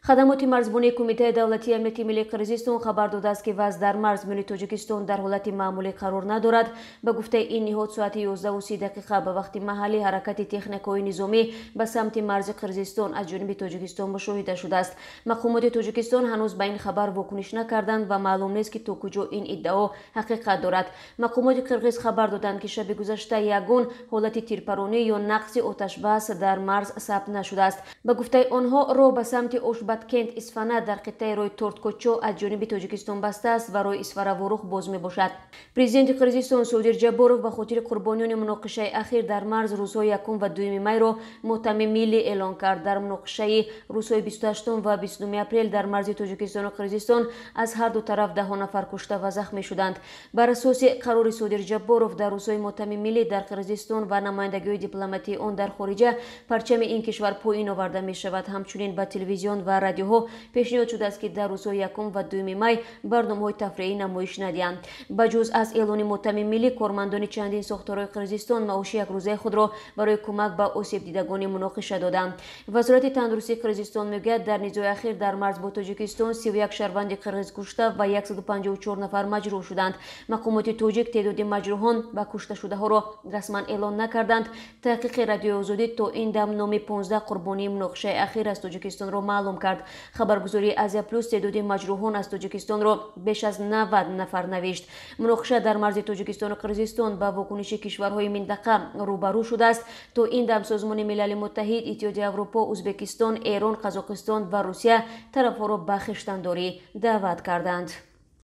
Хадамоти марзбонии Кумитаи давлатии амнияти миллии Қирғизистон хабар додааст, ки вазъ дар марз миёни Тоҷикистон дар ҳолати маъмулӣ қарор надорад. Ба гуфтаи ин ниҳод, соати 11:30 ба вақти маҳаллӣ ҳаракати техникаҳои низомӣ ба самти марзи Қирғизистон аз ҷониби Тоҷикистон мушоҳида шудааст. Мақомоти Тоҷикистон ҳанӯз ба ин хабар вокуниш накарданд ва маълум нест, ки то куҷо ин иддао ҳақиқат дорад. Мақомоти қирғиз хабар доданд, ки шаби гузашта ягон ҳолати тирпаронӣ ё нақзи оташбас дар марз сабт нашудааст. Ба гуфтаи онҳо, роҳ ба самти Ошбаткент Исфана дар қитъаи роҳи Торткочо аз ҷониби Тоҷикистон баста аст ва роҳи Исфара-Ворух боз мебошад. Президенти Қирғизистон Содир Ҷабборов ба хотири қурбониёни муноқишаи ахир дар марз рӯзҳои 1 ва 2 майро мотами миллӣ эълон кард. Дар муноқишаи рӯзҳои 28 ва 29 апрел дар марзи Тоҷикистону Қирғизистон аз ҳар ду тараф даҳо нафар кушта ва захмӣ шуданд. Бар асоси қарори Содир Ҷабборов, дар рӯзҳои мотами миллӣ дар Қирғизистон ва намояндагиҳои дипломатии он дар хориҷа парчами ин кишвар поин оварда мешавад. Ҳамчунин ба телевизион ва радиоҳо пешниҳод шудааст, ки дар рӯзҳои 1 ва 2 май барномаҳои тафриҳӣ намоиш надиҳанд. Ба ҷуз аз эълони мотами миллӣ, кормандони чандин сохторҳои Қирғизистон маоши якрӯзаи худро барои кӯмак ба осебдидагони муноқиша доданд. Вазорати тандурустии Қирғизистон мегӯяд, дар низои ахир дар марз бо Тоҷикистон 31 шаҳрванди қирғиз кушта ва 154 нафар маҷрӯҳ шуданд. Мақомоти тоҷик теъдоди маҷрӯҳон ва кушташудаҳоро расман эълон накарданд. Таҳқиқи Радиои Озодӣ то ин дам номи 15 қурбонии муноқишаи ахир аз Тоҷикистонро маълум кард. Хабаргузории Азия Плюс теъдоди маҷрӯҳон аз Тоҷикистонро беш аз 90 нафар навишт. Муноқиша дар марзи Тоҷикистону Қирғизистон ба вокуниши кишварҳои минтақа рӯбарӯ шудааст. То ин дам Созмони Милали Муттаҳид, Иттиҳоди Аврупо, Ӯзбекистон, Эрон, Қазоқистон ва Русия тарафҳоро ба хештандорӣ даъват карданд.